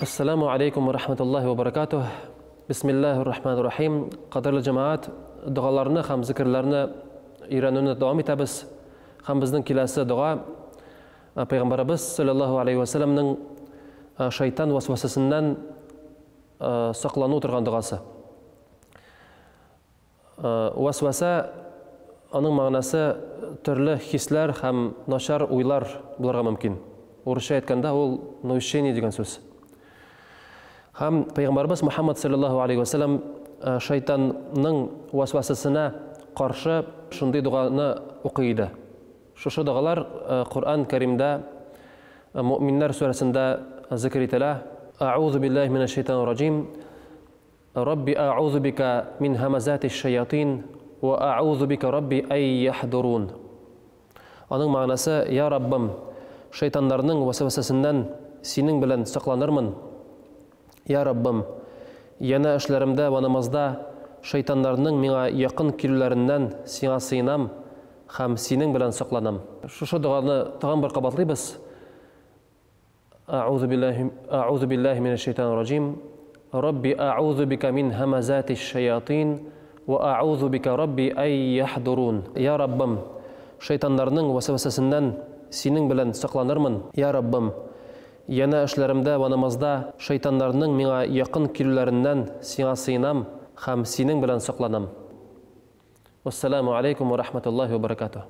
Ассаламу алейкум ва рахматуллахи ва баракатух. Бисмиллахир рахманир рахим. Кадерле җәмәгать, догаларны һәм зикерләрне өйрәнүне дәвам итәбез. Һәм безнең киләсе дога Пәйгамбәребез саллаллаһу алейхи ва сәлламнең шайтан васвасасыннан саклану торган догасы. Васваса аның мәгънәсе төрле хисләр һәм начар уйлар булырга мөмкин. Урысча әйткәндә ул наущение дигән сүз. Һәм Пәйгамбәрбез Мухаммад саллаллаһу алейхи ва саллям шайтанның васвасасына каршы шундый доганы укый иде. Шушы догалар Коръән Кәримдә Мөэминнәр сүрәсендә зикер ителә. Әгъузу биллаһи минәш шайтанир раҗим. Рабби әгъузу бика мин һәмәзатиш шаятин ва әгъузу бика рабби әй яхдурун. Аның мәгънәсе, Я Раббым, шайтаннарның вәсвәсәсеннән Синең белән сакланырмын. Я Раббым, янә эшләремдә вә намазда шайтаннарның миңа якын килүләреннән Сиңа сыенам һәм Синең белән сакланам. Шушы доганы тагын бер кабатлыйбыз. Әгъузу биллаһи Әгъузу биллаһи минәш шайтанир раҗим. Рабби әгъузу бика мин һәмәзатиш шаятин ва әгъузу бика рабби әй яхдурун. Я Раббым, шайтаннарның вәсвәсәсеннән Синең белән сакланырмын. Я Раббым, янә эшләремдә вә намазда шайтаннарның миңа якын килүләреннән Сиңа сыенам һәм Синең белән сакланам. Вәссәламү алейкум ва рахматуллаһи ва баракатуһ.